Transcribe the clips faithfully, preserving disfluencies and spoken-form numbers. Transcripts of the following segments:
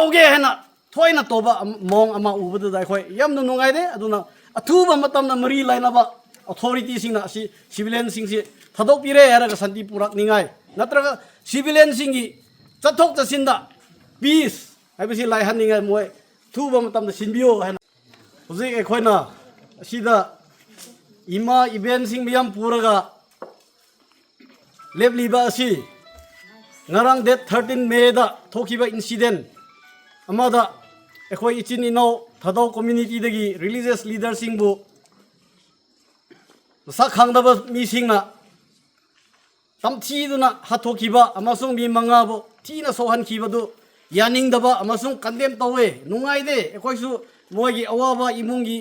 ꯇꯧꯒꯦ ꯍꯥꯏꯅ ꯊꯣꯏꯅ ꯇꯧꯕ ꯑꯃ- ꯃꯑꯣꯡ ꯑꯃ ꯎꯕꯗꯨꯗ ꯑꯩꯈꯣꯏ ꯌꯥꯝꯅ ꯅꯨꯡꯉꯥꯏꯔꯦ꯫ ꯑꯗꯨꯅ ꯑꯊꯨꯕ ꯃꯇꯝꯗ ꯃꯔꯤ ꯂꯩꯅꯕ ꯑꯣꯊꯣꯔꯤꯇꯤꯁꯤꯡꯅ ꯑꯁꯤ ꯁꯤꯚꯤꯂꯤꯌꯟꯁꯤꯡꯁꯤ ꯊꯥꯗꯣꯛꯄꯤꯔꯦ ꯍꯥꯏꯔꯒ ꯁꯥꯟꯇꯤ ꯄꯨꯔꯛꯅꯤꯡꯉꯥꯏ, ꯅꯠꯇ꯭ꯔꯒ ꯁꯤꯚꯤꯂꯤꯌꯟꯁꯤꯡꯒꯤ ꯆꯠꯊꯣꯛ ꯆꯠꯁꯤꯟꯗ ꯄꯤꯁ ꯍꯥꯏꯕꯁꯤ ꯂꯥꯏꯍꯟꯅꯤꯡꯉꯥꯏ ꯃꯣꯏ ꯊꯨꯕ ꯃꯇꯝꯗ ꯁꯤꯟꯕꯤꯌꯣ ꯍꯥꯏꯅ ꯍꯧꯖꯤꯛ ꯑꯩꯈꯣꯏꯅ ꯑꯁꯤꯗ ꯏꯃꯥ ꯏꯕꯦꯟꯁꯤꯡ ꯃꯌꯥꯝ ꯄꯨꯔꯒ ꯂꯦꯞꯂꯤꯕ ꯑꯁꯤ ꯉꯔꯥꯡ ꯗꯦꯠ ꯊꯥꯔꯇꯤꯟ ꯃꯦꯗ ꯊꯣꯛꯈꯤꯕ ꯏꯟꯁꯤꯗꯦꯟ ꯑꯃꯗ ꯑꯩꯈꯣꯏ ꯏꯆꯤꯟ ꯏꯅꯥꯎ ꯊꯥꯗꯧ ꯀꯝꯃ꯭ꯌꯨꯅꯤꯇꯤꯗꯒꯤ ꯔꯤꯂꯤꯖꯤꯌꯁ ꯂꯤꯗꯔꯁꯤꯡꯕꯨ ꯃꯁꯛ ꯈꯪꯗꯕ ꯃꯤꯁꯤꯡꯅ ꯇꯝꯊꯤꯗꯨꯅ ꯍꯥꯠꯇꯣꯛꯈꯤꯕ ꯑꯃꯁꯨꯡ ꯃꯤ ꯃꯉꯥꯕꯨ ꯊꯤꯅ ꯁꯣꯛꯍꯟꯈꯤꯕꯗꯨ ꯌꯥꯅꯤꯡꯗꯕ ꯑꯃꯁꯨꯡ ꯀꯟꯗꯦꯝ ꯇꯧꯋꯦ꯫ ꯅꯨꯡꯉꯥꯏꯗꯦ꯫ ꯑꯩꯈꯣꯏꯁꯨ ꯃꯣꯏꯒꯤ ꯑꯋꯥꯕ ꯏꯃꯨꯡꯒꯤ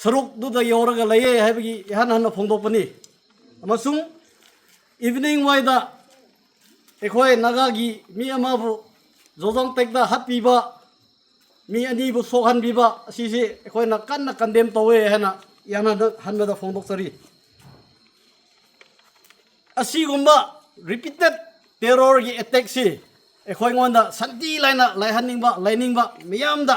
ꯁꯔꯨꯛꯇꯨꯗ ꯌꯧꯔꯒ ꯂꯩꯌꯦ ꯍꯥꯏꯕꯒꯤ ꯏꯍꯥꯟ ꯍꯥꯟꯅ ꯐꯣꯡꯗꯣꯛꯄꯅꯤ꯫ ꯑꯃꯁꯨꯡ ꯏꯚꯤꯅꯤꯡ ꯋꯥꯏꯗ ꯑꯩꯈꯣꯏ ꯅꯥꯒꯥꯒꯤ ꯃꯤ ꯑꯃꯕꯨ ꯖꯣꯖꯣꯡ ꯇꯦꯛꯇ ꯍꯥꯠꯄꯤꯕ, ꯃꯤ ꯑꯅꯤꯕꯨ ꯁꯣꯛꯍꯟꯕꯤꯕ ꯑꯁꯤꯁꯤ ꯑꯩꯈꯣꯏꯅ ꯀꯟꯅ ꯀꯟꯗꯦꯝ ꯇꯧꯋꯦ ꯍꯥꯏꯅ ꯏꯍꯥꯟ ꯍꯟꯕꯗ ꯐꯣꯡꯗꯣꯛꯆꯔꯤ꯫ ꯑꯁꯤꯒꯨꯝꯕ ꯔꯤꯄꯤꯇꯦꯠ ꯇꯦꯔꯣꯔꯒꯤ ꯑꯦꯇꯦꯛꯁꯤ ꯑꯩꯈꯣꯏꯉꯣꯟꯗ ꯁꯥꯟꯇꯤ ꯂꯥꯏꯅ ꯂꯩꯍꯟꯅꯤꯡꯕ, ꯂꯩꯅꯤꯡꯕ ꯃꯤꯌꯥꯝꯗ,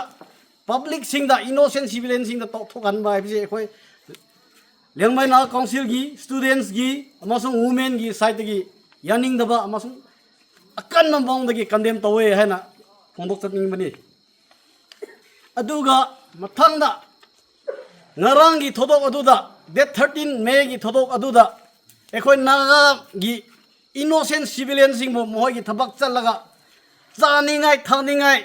ꯄꯕ꯭ꯂꯤꯛꯁꯤꯡꯗ, ꯏꯅꯣꯁꯦꯟ ꯁꯤꯚꯤꯂꯤꯌꯟꯁꯤꯡꯗ ꯇꯧꯊꯣꯛꯍꯟꯕ ꯍꯥꯏꯕꯁꯤ ꯑꯩꯈꯣꯏ ꯂꯤꯌꯥꯡꯃꯩ ꯅꯥꯒꯥ ꯀꯥꯎꯟꯁꯤꯜꯒꯤ, ꯁ꯭ꯇꯨꯗꯦꯟꯠꯁꯀꯤ ꯑꯃꯁꯨꯡ ꯋꯨꯃꯦꯟꯒꯤ ꯁꯥꯏꯠꯇꯒꯤ ꯌꯥꯅꯤꯡꯗꯕ ꯑꯃꯁꯨꯡ ꯑꯀꯟꯕ ꯃꯑꯣꯡꯗꯒꯤ ꯀꯟꯗꯦꯝ ꯇꯧꯋꯦ ꯍꯥꯏꯅ ꯐꯣꯡꯗꯣꯛꯆꯅꯤꯡꯕꯅꯤ꯫ ꯑꯗꯨꯒ ꯃꯊꯪꯗ ꯉꯔꯥꯡꯒꯤ ꯊꯧꯗꯣꯛ ꯑꯗꯨꯗ, ꯗꯦꯠ ꯊꯥꯔꯇꯤꯟ ꯃꯦꯒꯤ ꯊꯧꯗꯣꯛ ꯑꯗꯨꯗ ꯑꯩꯈꯣꯏ ꯅꯥꯒꯥꯒꯤ ꯏꯅꯣꯁꯦꯟ ꯁꯤꯚꯤꯂꯤꯌꯟꯁꯤꯡꯕꯨ ꯃꯈꯣꯏꯒꯤ ꯊꯕꯛ ꯆꯠꯂꯒ ꯆꯥꯅꯤꯡꯉꯥꯏ ꯊꯛꯅꯤꯡꯉꯥꯏ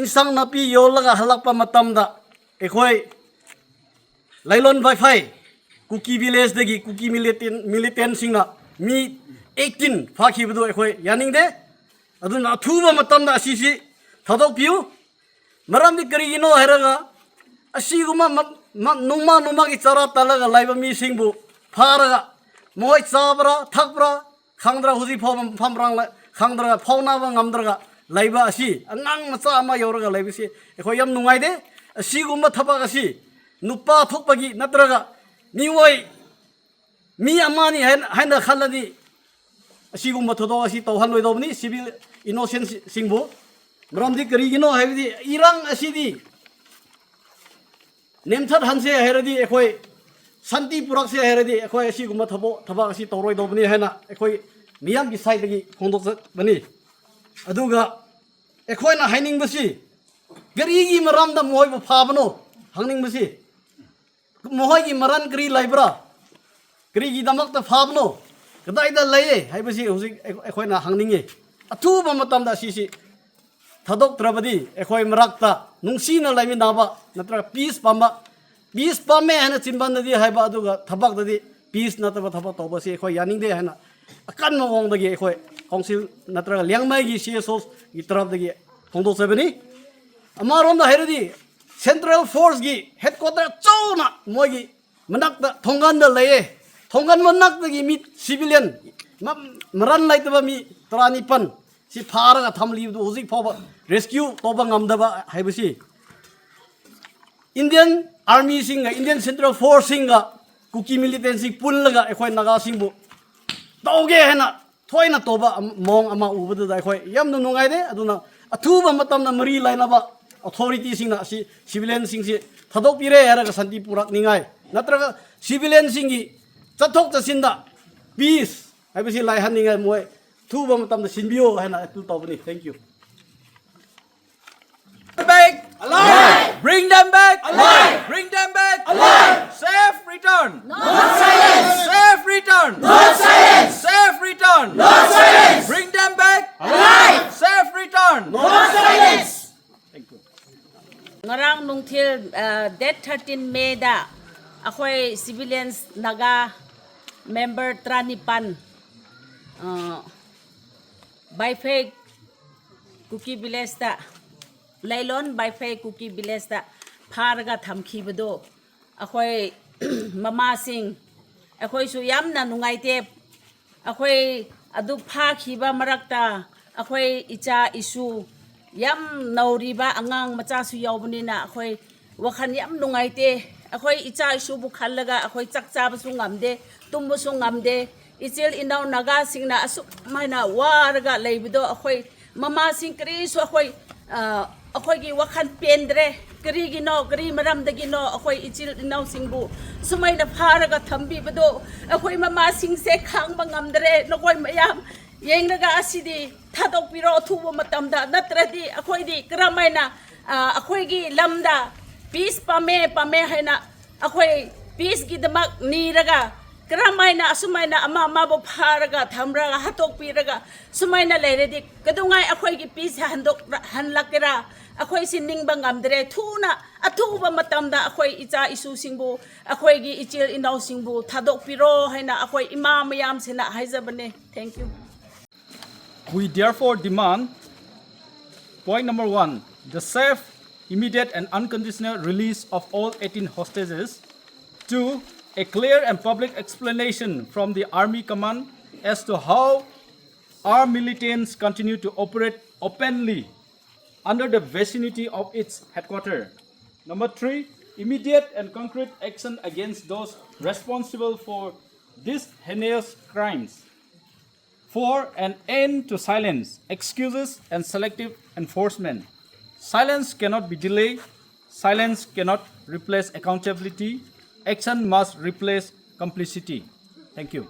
ꯏꯟꯁꯥꯡ ꯅꯥꯄꯤ ꯌꯣꯜꯂꯒ ꯍꯜꯂꯛꯄ ꯃꯇꯝꯗ ꯑꯩꯈꯣꯏ ꯂꯥꯏꯂꯣꯟ ꯕꯥꯏꯐꯥꯏ ꯀꯨꯀꯤ ꯚꯤꯂꯦꯖꯇꯒꯤ ꯀꯨꯀꯤ ꯃꯤꯂꯤꯇꯦꯟ ꯃꯤꯂꯤꯇꯦꯟꯁꯤꯡꯅ ꯃꯤ ꯑꯩꯠꯇꯤꯟ ꯐꯥꯈꯤꯕꯗꯨ ꯑꯩꯈꯣꯏ ꯌꯥꯅꯤꯡꯗꯦ꯫ ꯑꯗꯨꯅ ꯑꯊꯨꯕ ꯃꯇꯝꯗ ꯑꯁꯤꯁꯤ ꯊꯥꯗꯣꯛꯄꯤꯌꯨ꯫ ꯃꯔꯝꯗꯤ ꯀꯔꯤꯒꯤꯅꯣ ꯍꯥꯏꯔꯒ ꯑꯁꯤꯒꯨꯝꯕ ꯃ- ꯃ- ꯅꯣꯡꯃ ꯅꯣꯡꯃꯒꯤ ꯆꯔꯥ ꯇꯜꯂꯒ ꯂꯩꯕ ꯃꯤꯁꯤꯡꯕꯨ ꯐꯥꯔꯒ ꯃꯈꯣꯏ ꯆꯥꯕ꯭ꯔꯥ ꯊꯛꯄ꯭ꯔꯥ ꯈꯪꯗ꯭ꯔ, ꯍꯧꯖꯤꯛ ꯐꯥꯎꯕ ꯃꯐꯝ ꯃꯔꯥꯡ ꯂ- ꯈꯪꯗ꯭ꯔꯒ ꯐꯥꯎꯅꯕ ꯉꯝꯗ꯭ꯔꯒ ꯂꯩꯕ ꯑꯁꯤ, ꯑꯉꯥꯡ ꯃꯆꯥ ꯑꯃ ꯌꯧꯔꯒ ꯂꯩꯕꯁꯤ ꯑꯩꯈꯣꯏ ꯌꯥꯝ ꯅꯨꯡꯉꯥꯏꯇꯦ꯫ ꯑꯁꯤꯒꯨꯝꯕ ꯊꯕꯛ ꯑꯁꯤ ꯅꯨꯄꯥ ꯊꯣꯛꯄꯒꯤ ꯅꯠꯇ꯭ꯔꯒ ꯃꯤꯑꯣꯏ ꯃꯤ ꯑꯃꯅꯤ ꯍꯥꯏꯅ ꯍꯥꯏꯅ ꯈꯜꯂꯗꯤ ꯑꯁꯤꯒꯨꯝꯕ ꯊꯧꯗꯣꯛ ꯑꯁꯤ ꯇꯧꯍꯜꯂꯣꯏꯗꯧꯕꯅꯤ꯫ ꯁꯤꯚꯤꯜ ꯏꯅꯣꯁꯦꯟꯁꯤꯡꯕꯨ꯫ ꯃꯔꯝꯗꯤ ꯀꯔꯤꯒꯤꯅꯣ ꯍꯥꯏꯕꯗꯤ ꯏꯔꯥꯡ ꯑꯁꯤꯗꯤ ꯅꯦꯝꯊꯠꯍꯟꯁꯦ ꯍꯥꯏꯔꯗꯤ, ꯑꯩꯈꯣꯏ ꯁꯥꯟꯇꯤ ꯄꯨꯔꯛꯁꯦ ꯍꯥꯏꯔꯗꯤ, ꯑꯩꯈꯣꯏ ꯑꯁꯤꯒꯨꯝꯕ ꯊꯕꯛ ꯊꯕꯛ ꯑꯁꯤ ꯇꯧꯔꯣꯏꯗꯧꯕꯅꯤ ꯍꯥꯏꯅ ꯑꯩꯈꯣꯏ ꯃꯤꯌꯥꯝꯒꯤ ꯁꯥꯏꯠꯇꯒꯤ ꯐꯣꯡꯗꯣꯛꯆꯕꯅꯤ꯫ ꯑꯗꯨꯒ ꯑꯩꯈꯣꯏꯅ ꯍꯥꯏꯅꯤꯡꯕꯁꯤ, ꯀꯔꯤꯒꯤ ꯃꯔꯝꯗ ꯃꯈꯣꯏꯕꯨ ꯐꯥꯕꯅꯣ ꯍꯪꯅꯤꯡꯕꯁꯤ, ꯃꯈꯣꯏꯒꯤ ꯃꯔꯝ ꯀꯔꯤ ꯂꯩꯕ꯭ꯔꯥ? ꯀꯔꯤꯒꯤꯗꯃꯛꯇ ꯐꯥꯕꯅꯣ? ꯀꯗꯥꯏꯗ ꯂꯩꯌꯦ ꯍꯥꯏꯕꯁꯤ ꯍꯧꯖꯤꯛ ꯑꯩ-, ꯑꯩꯈꯣꯏꯅ ꯍꯪꯅꯤꯡꯉꯤ꯫ ꯑꯊꯨꯕ ꯃꯇꯝꯗ ꯑꯁꯤꯁꯤ ꯊꯥꯗꯣꯛꯇ꯭ꯔꯕꯗꯤ ꯑꯩꯈꯣꯏ ꯃꯔꯛꯇ ꯅꯨꯡꯁꯤꯅ ꯂꯩꯃꯤꯟꯅꯕ ꯅꯠꯇ꯭ꯔꯒ ꯄꯤꯁ ꯄꯥꯝꯕ, ꯄꯤꯁ ꯄꯥꯝꯃꯦ ꯍꯥꯏꯅ ꯆꯤꯟꯕꯥꯟꯗꯗꯤ ꯍꯥꯏꯕ, ꯑꯗꯨꯒ ꯊꯕꯛꯇꯗꯤ ꯄꯤꯁ ꯅꯠꯇꯕ ꯊꯕꯛ ꯇꯧꯕꯁꯤ ꯑꯩꯈꯣꯏ ꯌꯥꯅꯤꯡꯗꯦ ꯍꯥꯏꯅ ꯑꯀꯟꯕ ꯃꯑꯣꯡꯗꯒꯤ ꯑꯩꯈꯣꯏ ꯀꯥꯎꯟꯁꯤꯜ ꯅꯠꯇ꯭ꯔꯒ ꯂꯤꯌꯥꯡꯃꯩꯒꯤ ꯁꯤ ꯑꯦꯁ ꯑꯣꯒꯤ ꯇꯔꯞꯇꯒꯤ ꯐꯣꯡꯗꯣꯛꯆꯕꯅꯤ꯫ ꯑꯃꯔꯣꯝꯗ ꯍꯥꯏꯔꯗꯤ, ꯁꯦꯟꯇ꯭ꯔꯦꯜ ꯐꯣꯔꯁꯀꯤ ꯍꯦꯗꯀ꯭ꯋꯥꯇꯔ ꯆꯥꯎꯅ ꯃꯣꯏꯒꯤ ꯃꯅꯥꯛꯇ ꯊꯣꯡꯒꯥꯟꯗ ꯂꯩꯌꯦ꯫ ꯊꯣꯡꯒꯥꯟ ꯃꯅꯥꯛꯇꯒꯤ ꯃꯤ ꯁꯤꯚꯤꯂꯤꯌꯟ ꯃ-, ꯃꯔꯟ ꯂꯩꯇꯕ ꯃꯤ ꯇꯔꯥꯅꯤꯄꯥꯟ ꯁꯤ ꯐꯥꯔꯒ ꯊꯝꯂꯤꯕꯗꯨ ꯍꯧꯖꯤꯛ ꯐꯥꯎꯕ ꯔꯦꯁꯀ꯭ꯌꯨ ꯇꯧꯕ ꯉꯝꯗꯕ ꯍꯥꯏꯕꯁꯤ, ꯏꯟꯗꯤꯌꯟ ꯑꯥꯔꯃꯤꯁꯤꯡꯒ ꯏꯟꯗꯤꯌꯟ ꯁꯦꯟꯇ꯭ꯔꯦꯜ ꯐꯣꯔꯁꯁꯤꯡꯒ ꯀꯨꯀꯤ ꯃꯤꯂꯤꯇꯦꯟꯁꯤꯡ ꯄꯨꯜꯂꯒ ꯑꯩꯈꯣꯏ ꯅꯥꯒꯥꯁꯤꯡꯕꯨ ꯇꯧꯒꯦ ꯍꯥꯏꯅ ꯊꯣꯏꯅ ꯇꯧꯕ ꯑꯃ, ꯃꯑꯣꯡ ꯑꯃ ꯎꯕꯗꯨꯗ ꯑꯩꯈꯣꯏ ꯌꯥꯝꯅ ꯅꯨꯡꯉꯥꯏꯔꯦ꯫ ꯑꯗꯨꯅ ꯑꯊꯨꯕ ꯃꯇꯝꯗ ꯃꯔꯤ ꯂꯩꯅꯕ ꯑꯣꯊꯣꯔꯤꯇꯤꯁꯤꯡꯅ ꯑꯁꯤ ꯁꯤꯚꯤꯂꯤꯌꯟꯁꯤꯡꯁꯤ ꯊꯥꯗꯣꯛꯄꯤꯔꯦ ꯍꯥꯏꯔꯒ ꯁꯥꯟꯇꯤ ꯄꯨꯔꯛꯅꯤꯡꯉꯥꯏ ꯅꯠꯇ꯭ꯔꯒ ꯁꯤꯚꯤꯂꯤꯌꯟꯁꯤꯡꯒꯤ ꯆꯠꯊꯣꯛ ꯆꯠꯁꯤꯟꯗ ꯄꯤꯁ ꯍꯥꯏꯕꯁꯤ ꯂꯥꯏꯍꯟꯅꯤꯡꯉꯥꯏ ꯃꯣꯏ ꯊꯨꯕ ꯃꯇꯝꯗ ꯁꯤꯟꯕꯤꯌꯣ ꯍꯥꯏꯅ ꯑꯦꯄꯤꯜ ꯇꯧꯕꯅꯤ꯫ Thank you. Back! Alive! Bring them back! Alive! Bring them back! Alive! Safe return! Not silence! Safe return! Not silence! Safe return! Not silence! Bring them back! Alive! Safe return! Not silence! ꯉꯔꯥꯡ ꯅꯨꯡꯊꯤꯜ, ꯑ, date thirteen May ꯗ ꯑꯩꯈꯣꯏ civilians Naga member ꯇꯔꯥꯅꯤꯄꯥꯟ, ꯑ, ꯕꯥꯏꯐꯩ ꯀꯨꯀꯤ village ꯇ, ꯂꯩꯂꯣꯟ ꯕꯥꯏꯐꯩ ꯀꯨꯀꯤ village ꯇ ꯐꯥꯔꯒ ꯊꯝꯈꯤꯕꯗꯣ, ꯑꯩꯈꯣꯏ ꯃꯃꯥꯁꯤꯡ, ꯑꯩꯈꯣꯏꯁꯨ ꯌꯥꯝꯅ ꯅꯨꯡꯉꯥꯏꯇꯦ꯫ ꯑꯩꯈꯣꯏ ꯑꯗꯨ ꯐꯥꯈꯤꯕ ꯃꯔꯛꯇ ꯑꯩꯈꯣꯏ ꯏꯆꯥ ꯏꯁꯨ ꯌꯥꯝ ꯅꯧꯔꯤꯕ ꯑꯉꯥꯡ ꯃꯆꯥꯁꯨ ꯌꯥꯎꯕꯅꯤꯅ, ꯑꯩꯈꯣꯏ ꯋꯥꯈꯜ ꯌꯥꯝ ꯅꯨꯡꯉꯥꯏꯇꯦ꯫ ꯑꯩꯈꯣꯏ ꯏꯆꯥ ꯏꯁꯨꯕꯨ ꯈꯜꯂꯒ ꯑꯩꯈꯣꯏ ꯆꯥꯛ ꯆꯥꯕꯁꯨ ꯉꯝꯗꯦ, ꯇꯨꯝꯕꯁꯨ ꯉꯝꯗꯦ꯫ ꯏꯆꯤꯜ ꯏꯅꯥꯎ ꯅꯥꯒꯥꯁꯤꯡꯅ ꯑꯁꯨꯃꯥꯏꯅ ꯋꯥꯔꯒ ꯂꯩꯕꯗꯣ ꯑꯩꯈꯣꯏ ꯃꯃꯥꯁꯤꯡ ꯀꯔꯤꯁꯨ ꯑꯩꯈꯣꯏ ꯑꯩꯈꯣꯏꯒꯤ ꯋꯥꯈꯜ ꯄꯦꯟꯗ꯭ꯔꯦ꯫ ꯀꯔꯤꯒꯤꯅꯣ, ꯀꯔꯤ ꯃꯔꯝꯗꯒꯤꯅꯣ ꯑꯩꯈꯣꯏ ꯏꯆꯤꯜ ꯏꯅꯥꯎꯁꯤꯡꯕꯨ ꯁꯨꯃꯥꯏꯅ ꯐꯥꯔꯒ ꯊꯝꯕꯤꯕꯗꯣ? ꯑꯩꯈꯣꯏ ꯃꯃꯥꯁꯤꯡꯁꯦ ꯈꯥꯡꯕ ꯉꯝꯗ꯭ꯔꯦ꯫ ꯅꯈꯣꯏ ꯃꯌꯥꯝ ꯌꯦꯡꯂꯒ ꯑꯁꯤꯗꯤ ꯊꯥꯗꯣꯛꯄꯤꯔꯣ ꯑꯊꯨꯕ ꯃꯇꯝꯗ, ꯅꯠꯇ꯭ꯔꯗꯤ ꯑꯩꯈꯣꯏꯗꯤ ꯀꯔꯝꯍꯥꯏꯅ ꯑꯩꯈꯣꯏꯒꯤ ꯂꯝꯗ ꯄꯤꯁ ꯄꯥꯝꯃꯦ ꯄꯥꯝꯃꯦ ꯍꯥꯏꯅ ꯑꯩꯈꯣꯏ ꯄꯤꯁꯀꯤꯗꯃꯛ ꯅꯤꯔꯒ ꯀꯔꯝꯍꯥꯏꯅ ꯑꯁꯨꯃꯥꯏꯅ ꯑꯃ ꯑꯃꯕꯨ ꯐꯥꯔꯒ ꯊꯝꯔꯒ ꯍꯥꯠꯇꯣꯛꯄꯤꯔꯒ ꯁꯨꯃꯥꯏꯅ ꯂꯩꯔꯗꯤ ꯀꯩꯗꯧꯉꯥꯏ ꯑꯩꯈꯣꯏꯒꯤ ꯄꯤꯁ ꯍꯟꯗꯣꯛ ꯍꯟꯂꯛꯀꯦꯔꯥ? ꯑꯩꯈꯣꯏꯁꯤ ꯅꯤꯡꯕ ꯉꯝꯗ꯭ꯔꯦ꯫ ꯊꯨꯅ, ꯑꯊꯨꯕ ꯃꯇꯝꯗ ꯑꯩꯈꯣꯏ ꯏꯆꯥ ꯏꯁꯨꯁꯤꯡꯕꯨ, ꯑꯩꯈꯣꯏꯒꯤ ꯏꯆꯤꯜ ꯏꯅꯥꯎꯁꯤꯡꯕꯨ ꯊꯥꯗꯣꯛꯄꯤꯔꯣ ꯍꯥꯏꯅ ꯑꯩꯈꯣꯏ ꯏꯃꯥ ꯃꯌꯥꯝꯁꯤꯅ ꯍꯥꯏꯖꯕꯅꯦ꯫ Thank you. We therefore demand, point number one, the safe, immediate and unconditional release of all eighteen hostages. Two, a clear and public explanation from the Army Command as to how our militants continue to operate openly under the vicinity of its headquarters. Number three, immediate and concrete action against those responsible for these heinous crimes. Four, an end to silence, excuses, and selective enforcement. Silence cannot be delayed. Silence cannot replace accountability. Action must replace complicity. Thank you.